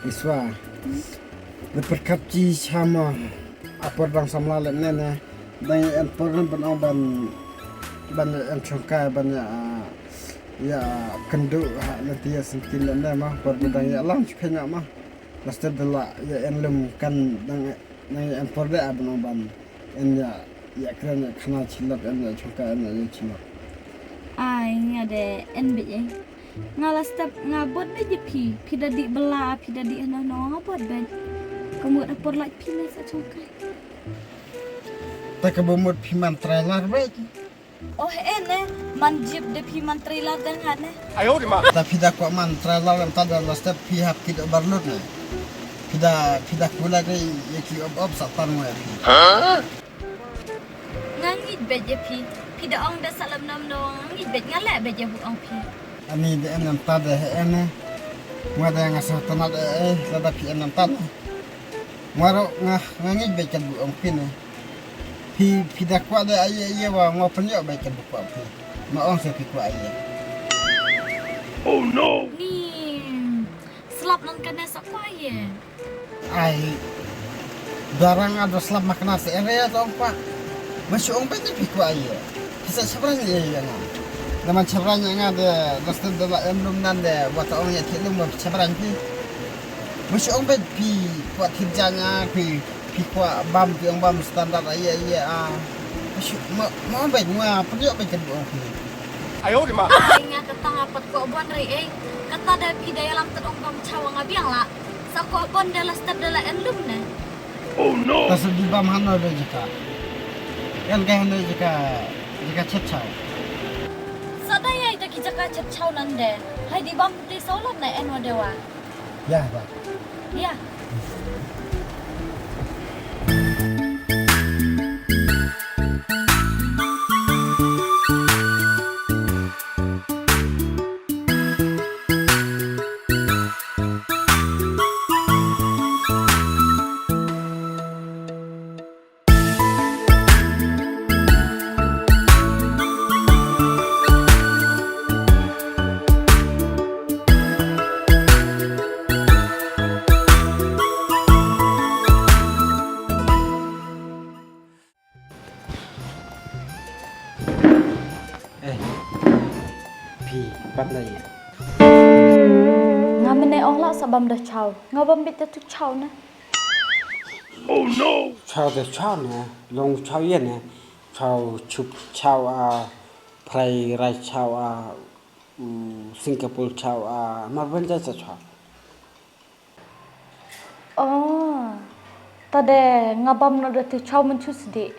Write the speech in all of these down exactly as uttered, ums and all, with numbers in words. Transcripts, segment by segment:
Iswa. Ni pyrkhat chi sha ma. Apor dang samla lem ne ne. Dang en por ne ban ong ban ban en chongkai ban ya ya kendu ha nanti ya sentin lem ne ma por dang ya lang chukenya ma. Last da la ya en lem kan dang dang ya en por de ban ong ban en ya ya kren ya khana chilok en ya chongkai en ya chilok. Ai nga de en be ye. Nga la step nga bot beit ïa phi. Phi da dih bela, phi da dih hano hano nga bot beit. Ka mut ha por lait phi ne sa chongkai. Ta ka ba mut phi man trailer beit. Oh eh ne, man jeep de phi man trailer de nga ne. Ayo di ma. Ta phi da kwah man trailer em ta da la step phi hap kit overload ne. Phi da phi da kulai de ïa ki op op sa tan mo ïa phi. Nga ngeit beit ïa phi. Phi da ong da sa lem nam no nga ngeit beit nga leh beit ïa bu ong phi. Ani da en nam ta da he en eh. Nga da nga sa tanat eh eh lada phi en nam ta ne. Nga ro nga nga ngeit beit kan bu ong phi ne. Phi phi da kwah da ai ai wa nga pynïoh beit kan bu kwah phi. Ma ong sa phi kwah ai. Oh no. Ni slap nan kan sa kwah ai. Ai. Darang ada slap makna se ere ya tong pa. Masih ong pete pi kwa ye. Kisa sabran ye ya nga. Naman sabran ya nga de dastan de la em lum nan de wa ta ong ya ti lum wa sabran pi. Masih ong pete pi kwa ti janya pi pi kwa bam pi ong bam standar ye ye a. Masih ma ma ong pete ngwa pun yok pete ong pi. Ayo di ma. Nga kata nga pat kwah bon rei eh. Kata da phi da ïalam tad ong bam chawa nga biang la. Sa kwah bon da la step da la en lum ne. Oh no. Ta sa di bam hano da jaka. Kan ka hano jaka jaka chet chaw. Sa da ïa ita ki jaka chet chaw nan de. Hai di bam te sa ulat na en wa dewa. Ya ba. Ya. Eh, phi pat na ye. Nga mene ong la sa bam da chaw. Nga bam bit da tu chaw na. Oh no. Chaw da chaw na. Long chaw ye na. Chaw chup chaw a. Fry rice chaw a. Singapore chaw a. Mar ban ja chaw. Oh, ta de nga bam no da tu chaw mun chu sdi.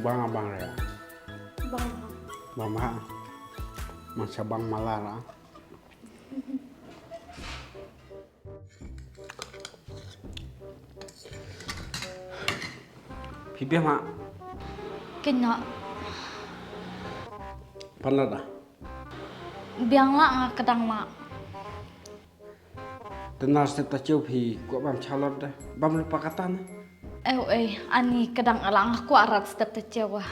Bang bang re. Bang. Bang ha. Masa bang malara. Phi biang ma. Kena. Panada. Biang la nga kedang ma. Tenar step ta cheu phi kwah bam chalot de. Bam lupa kata ne. Eh eh ani kedang ala nga kwah rat step ta cheu wa.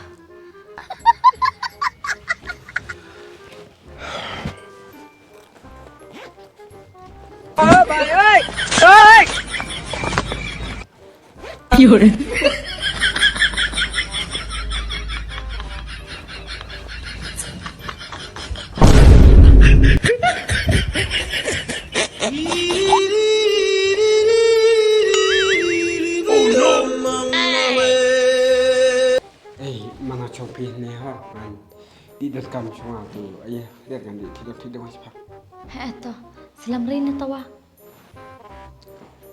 Ei, mana chong phi ne ha, man. Di dot kam chong tu, ai, lihat kan di, tidak tidak masih pak. He to, selam rin tawa.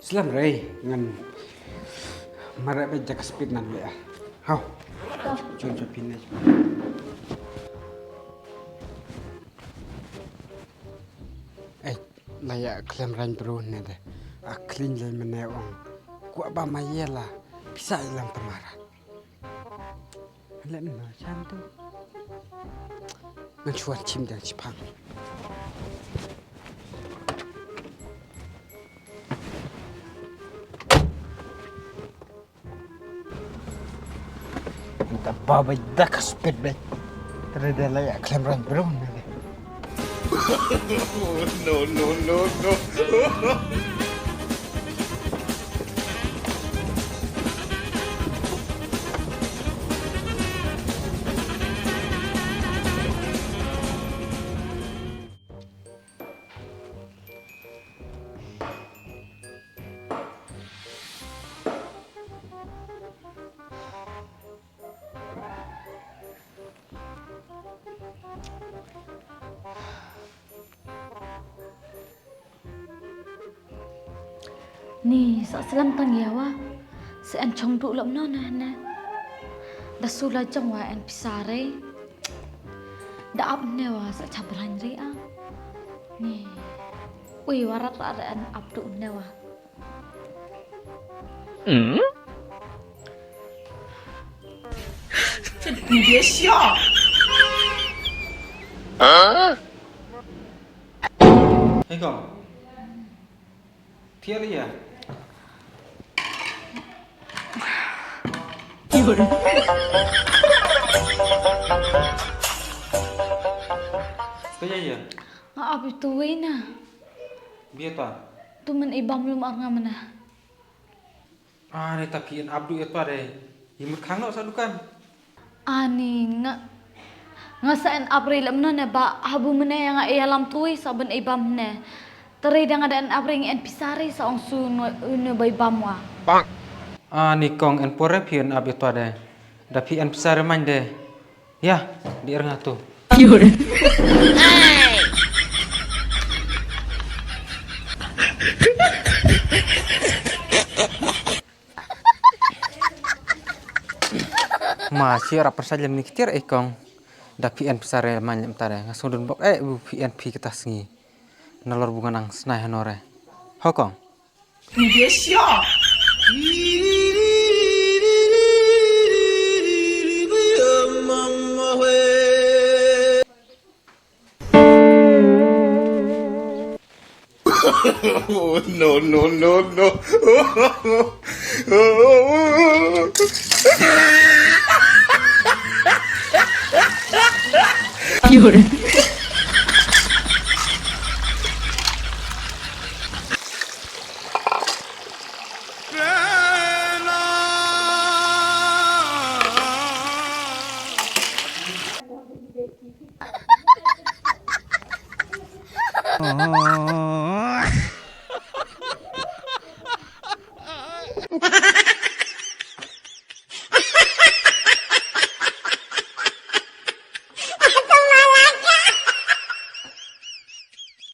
Slem re ngan mara ba jaka speed nan le. Hau. Chun chapin ne. Eh, la ya klem ran bro ne de. A kling lai mane ong. Kwah ba ma ïa la pisa ilang tamarat. Let me know, chan tu. Ngan chuan chim dang chipang. Ita ba ba da ka spit be. Tere de la ya klem ran bro na de. No, no, no, no. Ni sa slem tang ïa wa. Sa en chong du lom no na ne. Da su la jong wa en pisa re. Da ap ne wa sa cha brang re a. Ni. Ui, wa rat rat en ap du ne wa. Hei kong. Thiah ïa. Ka ïa ïa. Nga ap ïa tu wei na. Bia ta. Tu men i bam lum ar nga mena. Ah, ne ta phi en ap du ïa ta de. I mut khang noh sa dukan. Ani nga, nga sa en ap ri lem no ne ba habu mene ïa nga ïalam tui sa ben ibam ne. Teri da nga da en ap ri ngi en pisari sa ong su no, no ba ibam wa. Ani kong en pore phi en ap ito de. Da phi en pisari man de. Ya, di er nga tu. Ma, shi rap persal lem ni ktir eh kong. Da phi en pisa re man lem tare. Nga sung dun bok eh bu phi en phi kita sngi. Nalor bu nga nang snai hanore. Ho kong. Oh, no, no, no, no.